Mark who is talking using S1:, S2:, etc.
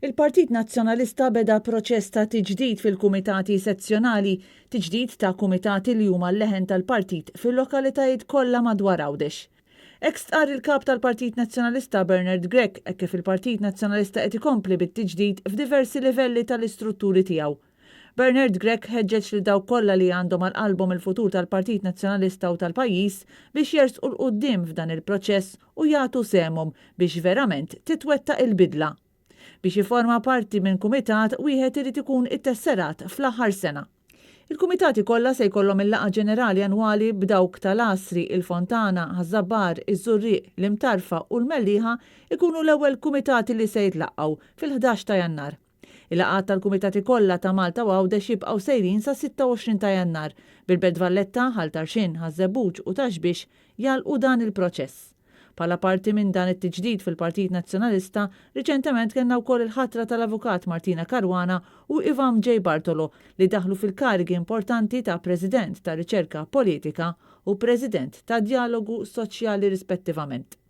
S1: Il-Partit Nazzjonalista beda proċess ta' tiġdid fil-kumitati sezzjonali, tiġdid ta' kumitati li huma l-leħen tal-partit fil-lokalitajiet kollha madwar Għawdex. Hekk stqarr il-Kap tal-Partit Nazzjonalista Bernard Grech hekk kif il-Partit Nazzjonalista qed ikompli bit-tiġdid f'diversi livelli tal-istrutturi tiegħu. Bernard Grech ħeġġeġ lil dawk kollha li għandhom għal qalbhom il-futur tal-Partit Nazzjonalista u tal-pajjiż biex jersqu 'l quddiem f'dan il-proċess u jagħtu sehemhom biex verament titwettaq il-bidla. Biex jifforma parti minn kumitat wieħed irid ikun ittesserat fl-aħħar sena. Il-kumitati kollha se jkollhom il-laqgħa ġenerali annwali b'dawk tal-Għasri, il-Fontana, Ħaż-Żabbar, iż-Żurrieq, l-Imtarfa u l-Mellieħa jkunu l-ewwel kumitati li se jitlaqqgħu fil-11 ta' Jannar. Il-laqgħat tal-kumitati kollha ta' Malta u Għawdex jibqgħu sejrin sas-26 ta' Jannar, bil-Belt Valletta, Ħal Tarxien, Ħaż-Żebbuġ u Ta' Xbiex jagħlqu dan il-proċess. Bħala parti minn dan it-tiġdid fil-Partit Nazzjonalista, riċentement kellna wkoll il-ħatra tal-Avukat Martina Caruana u Ivan J. Bartolo li daħlu fil-karigi importanti ta' President ta' Riċerka Politika u President ta' Djalogu Soċjali rispettivament.